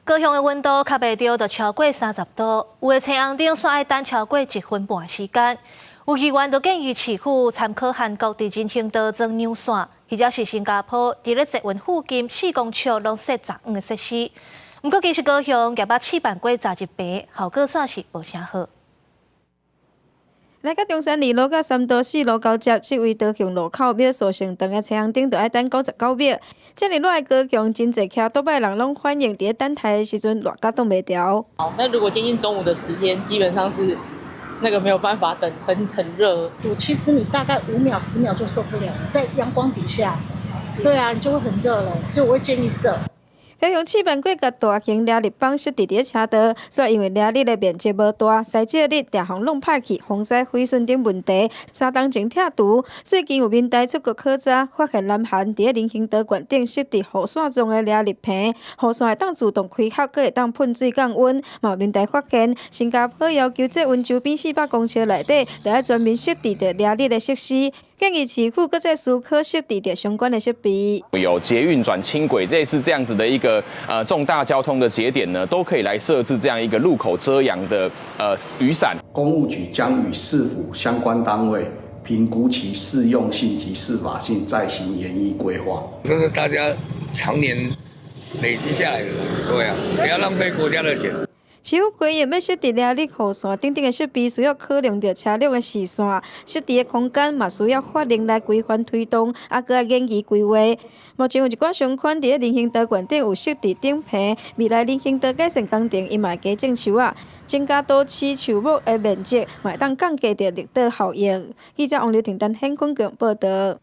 高雄的溫度較袂著就超過30度，有的青紅燈煞愛等超過一分半時間。有議員就建議市府參考韓國佇人行道裝陽傘，或者是新加坡佇咧捷運附近4公尺攏設遮雨的設施。毋過其實高雄業仔試辦過11坪，效果煞是無啥好。來到中山二路佮三多四路交接，這位導向路口欲掃成長的青紅燈，就愛等99秒。遮爾熱的高雄，真濟騎倒擺人攏反映佇咧等待的時陣熱甲擋袂牢。好，那如果接近中午的時間，基本上是那個沒有辦法等，很熱。其實你大概5秒、10秒就受不了了，在陽光底下，對啊，你就會很熱了，所以我會建議設。高雄試辦過共大型掠日板設置佇咧車道，煞因為掠日的面積無大，駛少日定予弄歹去，風災毀損等問題，3冬前拆除。最近有民代出國考察，發現南韓佇咧人行道懸頂設置雨傘狀的掠日棚，雨傘會當自動開合，閣會當噴水降溫。嘛有民代發現，新加坡要求捷運周邊400公尺內底，著愛全面設置著掠日的設施。建議市府閣再思考設置著相關的設備。有捷運轉輕軌，類似這樣子的一個重大交通的節點呢，都可以來設置這樣一個路口遮陽的雨傘。工務局將與市府相關單位評估其適用性及適法性，再行研議規劃。這是大家常年累積下來的，對啊，不要浪費國家的錢。市府規劃欲設置掠日雨傘等等的設備，需要考量著車輛的視線，設置的空間嘛需要法令來規範推動，猶閣愛研議規劃。目前有一寡商圈佇咧人行道懸頂有設置頂棚，未來人行道改善工程，伊嘛會加種樹仔，增加都市樹木的面積，嘛會當降低著熱島效應。記者王劉婷丹、顯坤強報導。